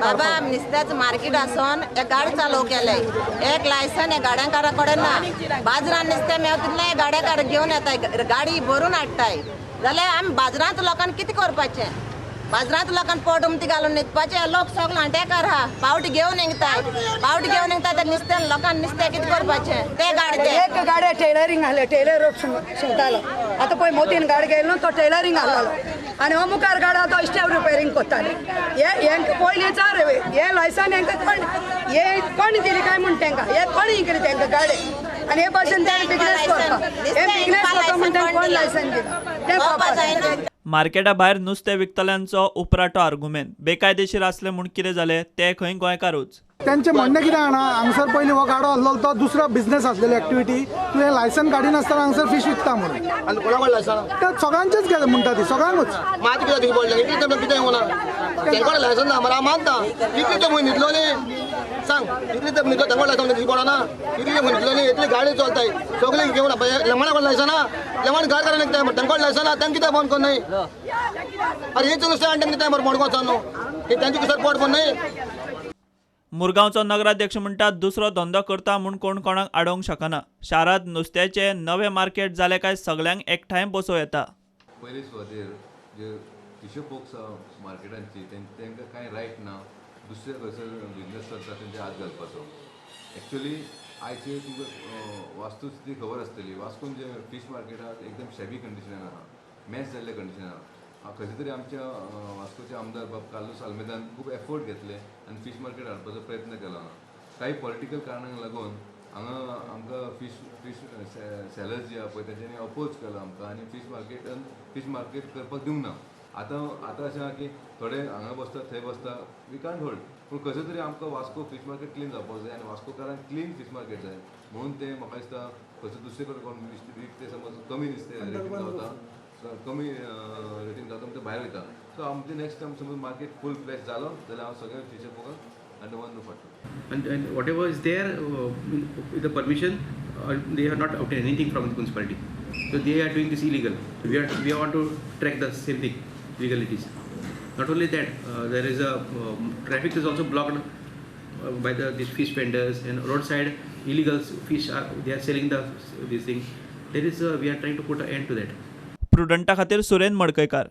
बाबा नुस्त्याचं मार्केट आसून एक गाडी चालू केले, एक लायसन गाड्यांकारा कडेन ना. बाजारान नुस्तें मेवता तितलें गाड्याकार घेवन येताय, गाडी भरून हाडटाय. जाल्यार आमी बाजारांत लोकांक कितें करपाचें? बाजारांत लोकांक पोट उमथी घालून न्हिदपाचें. लोक सगळे लांटेकार आहा, पावटी घेवन निघताय, पावटी घेवन निघताय. ते नुस्तें लोकांक नुस्तें कितें करपाचें? ते गाडी एक गाडी टेलरिंग आहले, टेलर शिंवतालो. आतां पळय मोतीन गाडी गेलो तो टेलरिंग आहलो आनी हो मुखार गाडो तो इस्टेव रिपेरींग करताले. हे हेंकां पयलीं चार हे लायसन हेंकां कोण हे कोण दिली काय म्हण तेंकां, हे कोण केली तेंकां गाडी आनी हे भाशेन ते बिजनेस करता, हे बिजनेस करता म्हण तेंकां कोण लायसन दिला तें कळपाक. मार्केटा भायर नुस्तें विकतल्यांचो उपराटो आर्गुमेंत, बेकायदेशीर आसलें म्हूण कितें जालें ते खंय गोंयकारूच. त्यांचे म्हणणें कितें जाणा, हांगसर पयलीं हो गाडो आसलो तो दुसरो बिझनेस आसलेली एक्टिविटी, तुवें लायसन काडिनासतना हांगसर फीश विकता म्हणून. आनी कोणा कडेन लायसन? ते सगळ्यांचेच घेता म्हणटा ती, सगळ्यांकूच. मात कितें तुका पडलें इतलें कितें येवना, तेंकोड लायसन ना मरे, हांव मानता. इतली ते खंय न्हिदलो न्ही सांग, इतली ते न्हिदलो तेंकोड लायसन दिशी पडना, इतली खंय न्हिदलो न्ही, इतली गाडी चलताय सगळी घेवन लेमणा कडेन लायसन ना, लेमण घर करून निघताय मरे, तेंकोड लायसन ना, तेंकां कित्याक बंद कर न्ही? अरे हेच नुस्तें हाडटा कितें मरे मडगांव न्हू, हे तेंचे कितें पोट बंद न्ही. मुरगांवचो नगराध्यक्ष म्हणटा दुसरो धंदो करता म्हूण कोण कोणाक आडोवंक शकना. शारांत नुस्त्याचें नवें मार्केट जालें काय सगल्यांक एकठांय बसोवं येता. पयले सुवातेर जे फिशर फोक्स मार्केटांची तांकां कांय रायट ना दुसरे खंयसर बिजनेस चलता तेंचे हात घालपाचो. एक्चुअली आयची तुमकां वास्तुस्थिती खबर आसतली, वास्कोन जे फीश मार्केटाक एकदम शेबी कंडिशनान आहा, मॅस जाल्ल्या कंडिशनान आहा. खंयचे तरी आमच्या वास्कोचे आमदार बाब कार्लूस आल्मेदान खूब एफर्ट घेतले आनी फीश मार्केट हाडपाचो प्रयत्न केलो. कांय पॉलिटिकल कारणांक लागून हांगा आमकां फीश फीश सेलर्स जे आहा पळय तेंच्यांनी अपोज केलो आमकां आनी फीश मार्केट करपाक दिवंक ना. आतां आतां अशें आहा की थोडे हांगा बसता थंय बसता, we can't hold. पूण कसो तरी आमकां वास्को फीश मार्केट क्लीन जावपाक जाय आनी वास्कोकारांक क्लीन फीश मार्केट जाय म्हणून ते म्हाका दिसता खंयसर दुसरे कडेन कोण विकते समज कमी नुस्तें रेटीन गावता, कमी रेटीन गावता ते भायर वयता. सो आमचे नेक्स्ट टायम समज मार्केट फूल फ्लॅश जालो जाल्यार हांव सगळें फिशर फोकाक अंडर वन रूफ हाडटलो. And whatever is there with the permission, they have not obtained anything from the municipality. So they are doing this illegal. We want to track the same thing, illegalities. Not only that, there is a traffic is also blocked by these fish vendors and roadside illegal fish are, they are selling the this thing. There is we are trying to put an end to that. प्रुडंटा खातीर सुरेन मडकयकार.